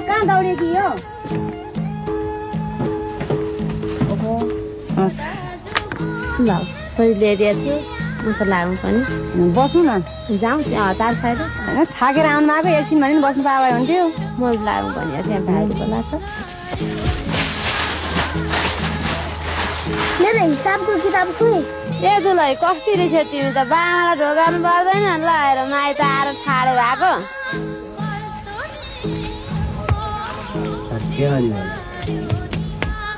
कहाँ दौड़े कि यो ल पहिले ल्याइदिएको थियो म त लागौँ पनि बसौँ न जाउँ त्यहाँ हतार खाएर होइन थाकेर आउनु भएको एकछिन भने बस्नु पाए हुन्थ्यो म लागौँ भने त्यहाँ भाइको लाग्छ मेरो हिसाबको किताब खोइ ए दुलै कति रहेछ तिमी त बाबालाई ढोगार्नु पर्दैन लगाएर माइत आएर ठाडे भएको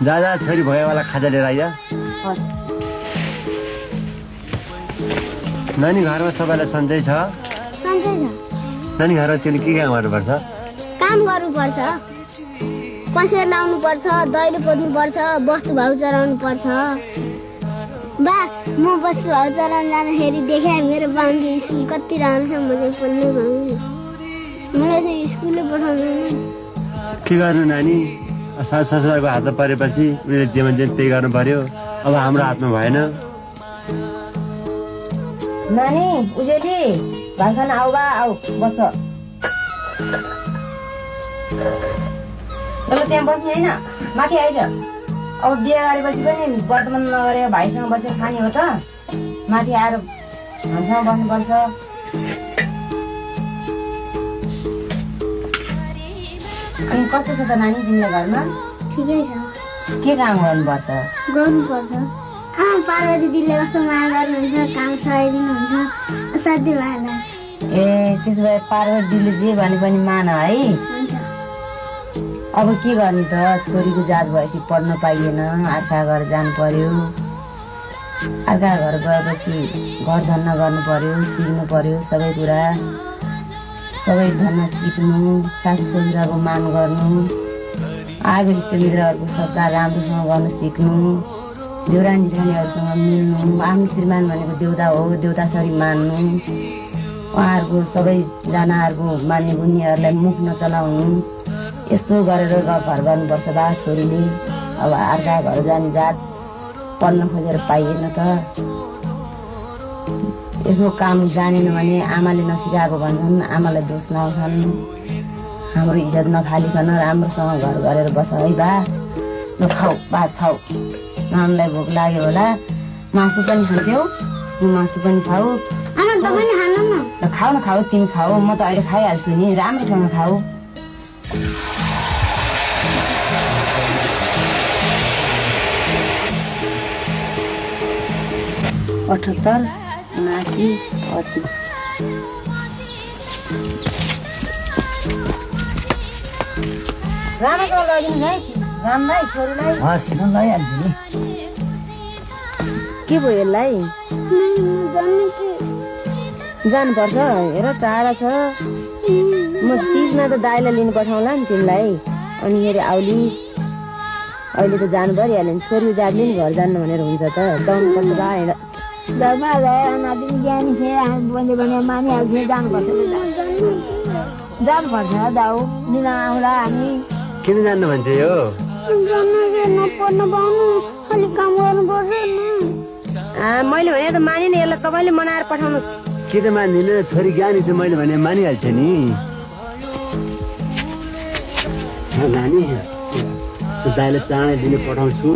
जा छोरी भएवाला खाजा लिएर आइज नानी घरमा सबैलाई सन्चै छ नानी घरमा तिमीले के काम गर्नुपर्छ काम गर्नुपर्छ पसेर लाउनु पर्छ दैलो पोत्नु पर्छ वस्तु भाउ चढाउनु पर्छ बा म वस्तु भाउ चढाउन जाँदाखेरि देखाएँ मेरो बाबुले स्कुल कति राम्रो छ म चाहिँ पढ्नु पाउँछु मलाई चाहिँ स्कुलले पठाउँदैन के गर्नु नानी सासु ससुराको हातमा परेपछि उनीहरूले जेमा जे त्यही गर्नु पर्यो अब हाम्रो हातमा भएन नानी उजेली भान्साना आऊ बा आऊ बस त्यहाँ बस्ने होइन माथि आइज अब बिहे गरेपछि पनि वर्तमान नगरेर भाइसँग बसेर खाने हो त माथि आएर हामीसँग बस्नुपर्छ अनि कस्तो छ त नानी तिमीलाई घरमा ठिकै छ के काम गर्नुपर्छ पार्वती दिदीले कस्तो माया गर्नुहुन्छ काम सघाइदिनुहुन्छ असाध्यै माया लाग्छ ए त्यसो भए पार्वती दिदीले जे भने पनि मान है अब के गर्नु त छोरीको जात भएपछि पढ्न पाइएन अर्का घर जानु पर्यो अर्का घर गएपछि घर धन्न गर्नु पर्यो सिक्नु पर्यो सबै कुरा सबै धन्न सिक्नु सासु ससुराको मान गर्नु आएको इष्टमित्रहरूको सत्कार राम्रोसँग गर्न सिक्नु देउरानी जेठानीहरूसँग मिल्नु आफ्नो श्रीमान भनेको देउता हो देउतासरी मान्नु उहाँहरूको सबैजनाहरूको मान्ने गुन्नेहरूलाई मुख नचलाउनु यस्तो गरेर घर गर्नुपर्छ बा छोरीले अब अर्का घर जाने जात पढ्न खोजेर पाइएन त यसो काम जानेन भने आमाले नसिकाएको भन्छन् आमालाई दोष लाउँछन् हाम्रो इज्जत नफालिकन राम्रोसँग घर गरेर बस है बा नखाऊ भात खाऊ नानीलाई भोक लाग्यो होला मासु पनि खान्छौ मासु पनि खाऊ खाऊ न खाऊ तिमी खाऊ म त अहिले खाइहाल्छु नि राम्रोसँग खाऊ 78 79 80 रामको लागि है रामलाई छोरीलाई सिधै लैहाल्छु नि के भयो यसलाई जानुपर्छ हेर टाढा छ म 30मा त दाइलाई लिनु पठाउँला नि तिमीलाई अनि हेरे आउली अहिले त जानु परिहाल्यो नि छोरी जातले नि घर जानु भनेर हुन्छ त जानुपर्छ बा हेर दमा गएर नदिन ज्ञानी थिए बन्ने भने मानिहाल्छ जानुपर्छ जाऊ लिन आउँला हामी किन जान्नु भन्छ यो नपढ्न पाउनु अलिक काम गर्नुपर्छ मैले भने त माने नि यसलाई तपाईँले मनाएर पठाउनु के त मान्दिनँ छोरी ज्ञानी चाहिँ मैले भने मानिहाल्छ नि नानी दाइलाई चाँडै दिने पठाउँछु